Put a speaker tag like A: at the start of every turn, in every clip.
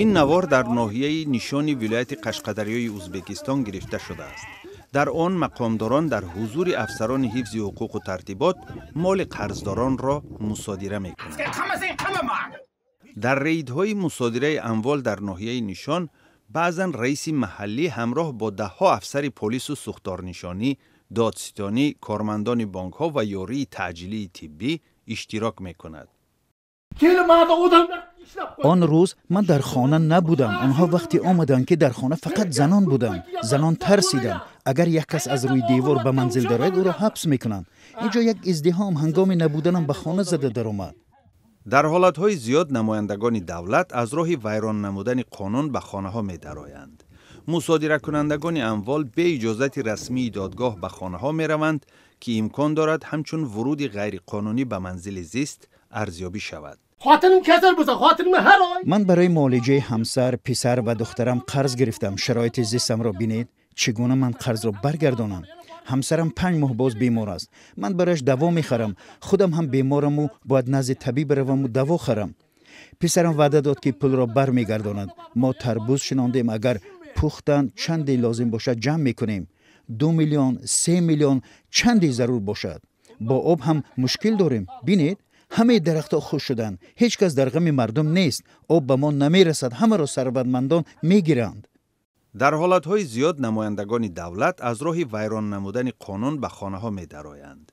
A: Ин навор дар ноҳияи Нишони вилояти Қашқадарёи Узбекистон гирифта шудааст. Дар он мақомдорон дар ҳузури афсарони ҳифзи ҳуқуқу тартибот моли қарздоронро мусодира мекунанд. Дар рейдҳои мусодираи амвол дар ноҳияи Нишон баъзан раиси маҳаллӣ ҳамроҳ бо даҳҳо афсари полису сӯхторнишонӣ, додситонӣ, кормандони бонкҳо ва ёрии таъҷилии тиббӣ иштирок мекунад.
B: Он рӯз ман дар хона набудам. Онҳо вақте омаданд, ки дар хона фақат занон буданд. Занон тарсиданд. Агар як кас аз рӯи девор ба манзил дарояд, ӯро ҳабс мекунанд. Инҷо як издиҳом ҳангоми набуданам ба хона зада даромад.
A: Дар ҳолатҳои зиёд намояндагони давлат аз роҳи вайрон намудани қонун ба хонаҳо медароянд. Мусодиракунандагони амвол бе иҷозати расмии додгоҳ ба хонаҳо мераванд, ки имкон дорад ҳамчун вуруди ғайриқонунӣ ба манзили зист арзёбӣ шавад.
B: Ман барои муолиҷаи ҳамсар, писар ва духтарам қарз гирифтам. Шароити зистамро бинед. Чӣ гуна ман қарзро баргардонам? Ҳамсарам 5 моҳ боз бемор аст. Ман барояш даво мехарам. Худам ҳам бемораму бояд назди табиб раваму даво харам. Писарам ваъда дод, ки пулро бармегардонад. Мо тарбуз шинондем. Агар пухтанд, чанде лозим бошад, ҷамъ мекунем: 2 миллион, 3 миллион, чанде зарур бошад. Бо об ҳам мушкил дорем. Бинед, ҳамаи дарахтҳо хушк шуданд. Ҳеҷ кас дар ғами мардум нест. Об ба мо намерасад, ҳамаро сарватмандон мегиранд.
A: Дар ҳолатҳои зиёд намояндагони давлат аз роҳи вайрон намудани қонун ба хонаҳо медароянд.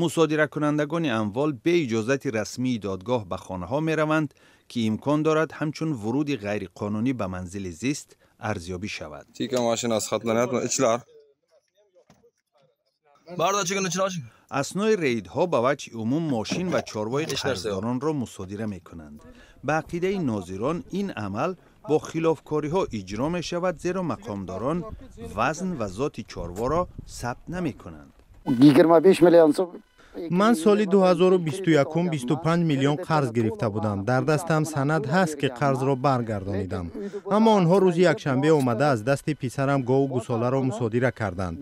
A: Мусодиракунандагони амвол бе иҷозати расмии додгоҳ ба хонаҳо мераванд, ки имкон дорад ҳамчун вуруди ғайриқонунӣ ба манзили зист арзёбӣ шавад.
C: Тика mashinasi xatlanayapti ichlar. Бардачигini ichini oching.
A: Аснои рейдҳо ба ваҷҳи умум мошин ва чорвои қарздоронро мусодира мекунанд. Ба ақидаи нозирон, ин амал бо хилофкориҳо иҷро мешавад, зеро мақомдорон вазн ва зоти чорворо сабт намекунанд.
D: 25 million so'm.
E: Ман соли 2021 25 миллион қарз гирифта будам. Дар дастам санад ҳаст, ки қарзро баргардонидам, аммо онҳо рӯзи якшанбе омада, аз дасти писарам гову гусоларо мусодира карданд.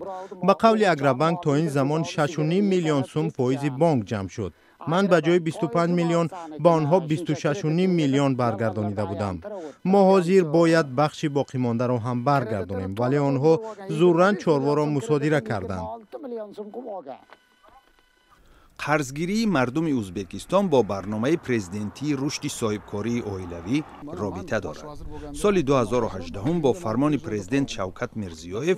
E: Ба қавли Агробанк, то ин замон 6,5 миллион сум фоизи бонк ҷамъ шуд. Ман ба ҷои 25 миллион ба онҳо 26,5 миллион баргардонида будам. Мо ҳозир бояд бахши боқимондаро ҳам баргардонем, вале онҳо зурран чорворо мусодира карданд.
A: Қарзгирии мардуми Узбекистон бо барномаи президентии рушди соҳибкории оилавӣ робита дорад. Соли 2018 бо фармони президент Шавкат Мирзиёев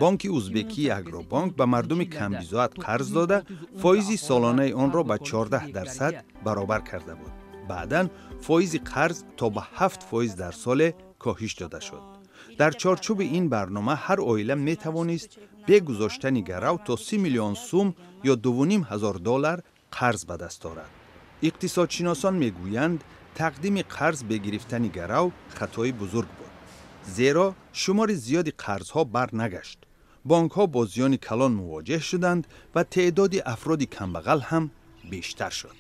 A: бонки узбекии Агробонк ба мардуми камбизоат қарз дода, фоизи солонаи онро ба 14% баробар карда буд. Баъдан фоизи қарз то ба 7% дар соле коҳиш дода шуд. Дар чорчӯби ин барнома ҳар оила метавонист бе гузоштани гарав то 30 миллион сум ё 2,5 ҳазор доллар қарз ба даст орад. Иқтисодшиносон мегӯянд, тақдими қарз бе гирифтани гарав хатои бузург буд, зеро шумори зиёди қарзҳо барнагашт, бонкҳо бо зиёни калон мувоҷеҳ шуданд ва теъдоди афроди камбағал ҳам бештар шуд.